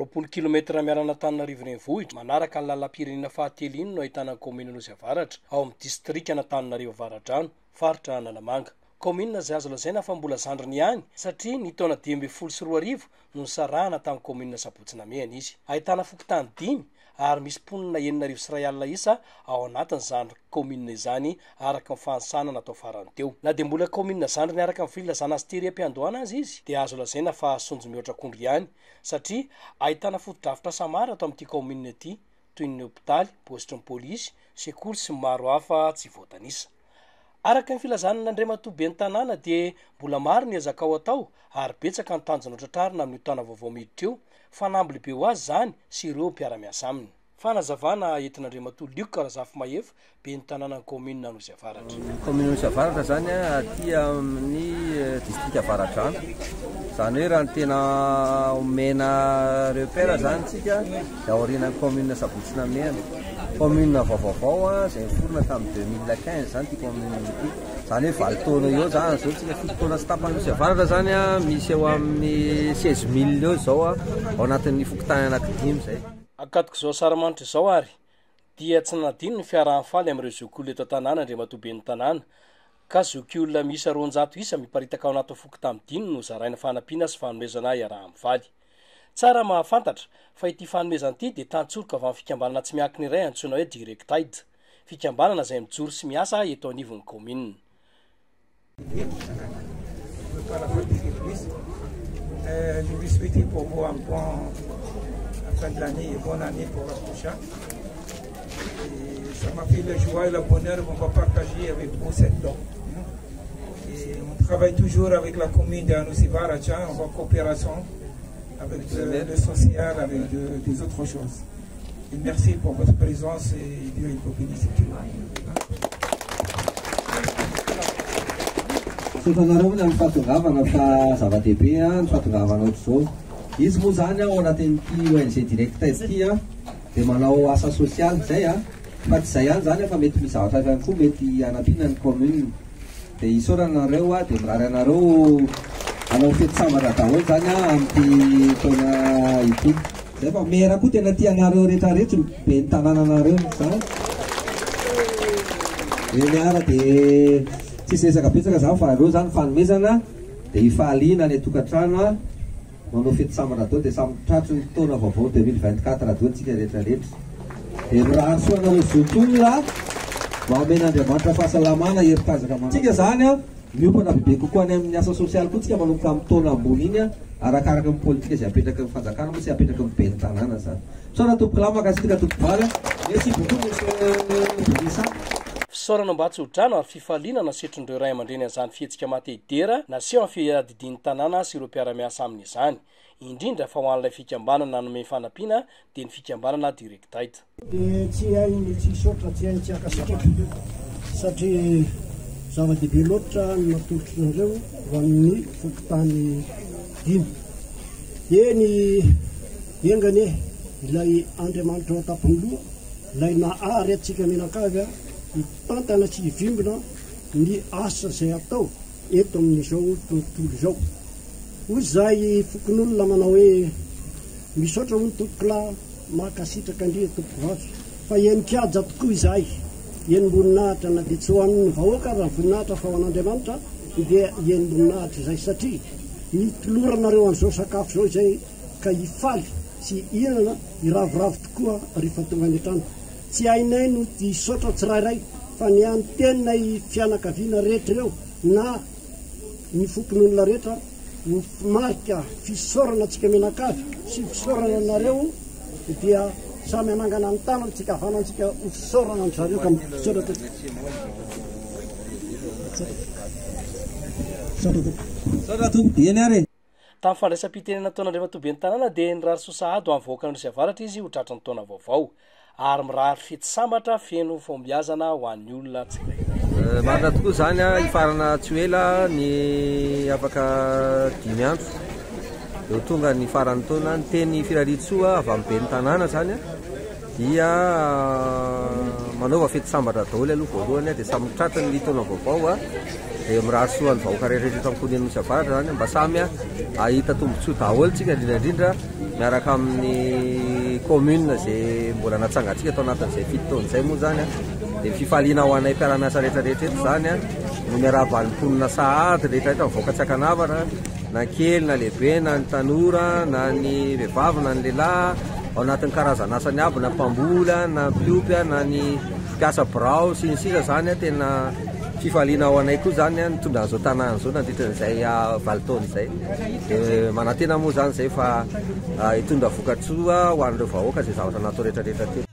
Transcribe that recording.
20 kilometatra miala an'Antananarivo renivohitra, manaraka ny lalam-pirenena fahatelo iny no ahitana ny kaominina Anosy Avaratra, ao amin'ny distrikan'Antananarivo Avaradrano, faritra Analamanga. Kaominina izay azo lazaina fa mbola zandriny ihany, satria ny taona 2015 no nisarahana tamin'ny kaominina Sabotsy Namehana izy. Ahitana fokontany dimy ary misy mponina 1061 isa ao anatin'izany kaominina izany araka ny fanisana natao farany teo. Na dia mbola kaominina zandriny araka ny filazana azy tery am-piandohana aza izy dia azo lazaina fa sonjo mihoatra akondro ihany satria ahitana fotodrafitrasa maro ato amin'ity kaominina ity toy ny hopitaly, paositry ny polisy, sekoly sy ny maro hafa tsy voatanisa. Araka ny filazan'Andriamatoa Ben'ny tanàna dia mbola maro ny ezaka ao atao ary betsaka ny tanjona ho tratrarina amin'io taona vaovao miditra io, fanamby lehibe ho azy izany sy ireo mpiara-miasa aminy. Fanazavana entin'Andriamatoa Luc Razafimahefa, Ben'ny tanànan'ny kaominina Anosy Avaratra. Ny kaominina Anosy Avaratra izany aty amin'ny distrika Avaradrano. Izany hoe raha ny tena omena repère izany tsika dia aorianan'ny kaominina Sabotsy Namehana. Kaominina vaovaovao izay niforona tamin'ny 2015 izany ity kaominina ity. Izany hoe valo taona eo izany izao tsika, fito taona sy tapany. Anosy Avaratra izany misy eo amin'ny 16 mille eo izao ao anatin'ny fokontany anankidimy izay. Ankatok'izao asaramanitra izao ary dia tsy nanadino ny fiaraha-mifaly amin'ireo zokiolona eto an-tanàna Andriamatoa Ben'ny Tanàna, ka zokiolona miisa 200 isa miparitaka ao anatin'ny fokontany dimy no zaraina fanampiana sy fanomezana iaraha-mifaly. Tsara mahafantatra fa ity fanomezana ity dia tantsoroka avy amin'ny fikambanana tsy miankina iray antsoina hoe Directaid, fikambanana izay mijoro sy miasa eto anivon'ny kaominina. Je vais souhaiter pour vous un bon fin de l'année et bonne année pour la prochaine. Et ça m'a fait la joie et le bonheur qu'on va partager avec vous cette don. Et on travaille toujours avec la commune d'Anosy Avaratra, on va coopération avec le, le social, avec de, des autres choses. Et merci pour votre présence et Dieu il vous bénisse tout le monde. Misaotra anareo ny amin'ny fahatongavana fa zava-dehibe ny fahatongavana ohatr'izao. Izy moa izany ao anatin'ity ONG Direct ity dia manao asa sosialy izay fa tsy izay ihany izany fa mety misy zavatra hafa ihany koa mety hanampiana ny commune. Dia isaorana anareo dia mirary anareo hanao fety sambatra daholo izany amin'ity taona ity. Zay fa maire koa tena tia anareo rehetra rehetra ny ben'ny tanànanareo zany. Eny ara dia tsisy resaka betsaka zany fa aleo zany fanomezana dia hifaliana any an-tokantrano a, manao fety sambatra daholo dia samy tratry ny taona vaovao 2024 daholo tsika rehetra rehetra. Dia mirary soa anareo zokiolona mba omen'Andriamanitra fahasalamana hery tanjaka manao. Tsika zany a miompana bebe kokoa any amin'ny asa sosialy koa tsika manomboka amin'ny taona ambony iny a. Arakaraka ny politika izay apetraky ny fanjakana moa sy apetraky ny ben'ny tanàna izany. Misaotra tompokolahy, mankasitraka tompokovavy a. Merci beaucoup monsieur Bourissa. Fisaorana mba tso-drano ary fifaliana nasetrin'ireo ray aman-dreny an'izany fihetsika maha te hidera naseho amin'ny fiadidian'ny tanàna sy ireo mpiara-miasa aminy izany, indrindra fa ho an'ilay fikambanana nanome fanampiana dia ny fikambanana Directaid. Dia tsy hay ny tsy hisaotra, tsy hay ny tsy hankasitraka satria zava-dehibe loatra ny natolotr'nareo ho an'ny fokontany dimy. Eny, enga anie ilay Andriamanitra ao an-tampon'ny loha, ilay nahary antsika mianakavy hitantana sy hivimbina ny asa izay atao eto amin'izao tontolo izao. Hoy izahay fokonolona manao hoe, Misaotra hono tompokolahy, mankasitraka indrindra tompokovavy, fa henin-kaja tokoa izahay, henim-boninahitra na dia tsy ho an'ny vahoaka aza ny voninahitra fa ho an'Andriamanitra dia henim-boninahitra izay satria nitoloranareo an'izao sakafo izao izay ka hifaly sy hihinana hiravoravo tokoa rehefa tonga any an-trano. Tsy hainay no hisaotra tsirairay fa ny an'ny teninay fianakaviana rehetra ireo na ny fokonolona rehetra ho marika fisaorana antsika mianakavy sy fisaorana anareo dia samy hanangana ny tanana tsika havanantsika ho fisaorana an-dry zareo ka misaotra tompoko. Misaotra tompoko, eny ary e. Tamin'ny fandraisam-pitenenana nataon'Andriamatoa Ben'ny Tanàna dia nirary soa sahady ho an'ny vahoakan'Anosy Avaratra izy ho tratry ny taona vaovao ary mirary fety sambatra feno fahombiazana ho an'ny olona tsirairay. Marina tokoa izany, hifarana tsy ho ela ny afaka dimy andro dia ho tonga ny faran'ny taona. Ny teny firariantsoa avy amin'ny Ben'ny Tanàna izany dia manaova fety sambatra daholo aloha voalohany dia samy tratry ny taona vaovao. Dia mirary soa ny vahoaka rehetra eto amin'ny kaominina Nosy Avaratra zany mba samy hahita tombontsoa daholo tsika, indrindra indrindra miaraka amin'ny commune izay mbola natsangantsika tao anatin'izay 7 taona izay moa zany. Dia fifaliana ho anay mpiara-miasa rehetra rehetra eto zany no miarahaba ny mponina sahady rehetra rehetra, mivoaka tsy ankanavana, na kely na lehibe, na ny tanora na ny vehivavy na ny lehilahy, ao anatin'ny karazana asany aby, na mpamboly na mpiompy na ny mpiasa birao sy ny sisa zany. Tena fifaliana ho anay koa zany nitondra an'izao tanàna izao nandritra an'izay 8 taona izay. Dia manantena moa zany zay fa hitondra vokatsoa ho an'ireo vahoaka izay zavatra natao rehetra rehetra teo.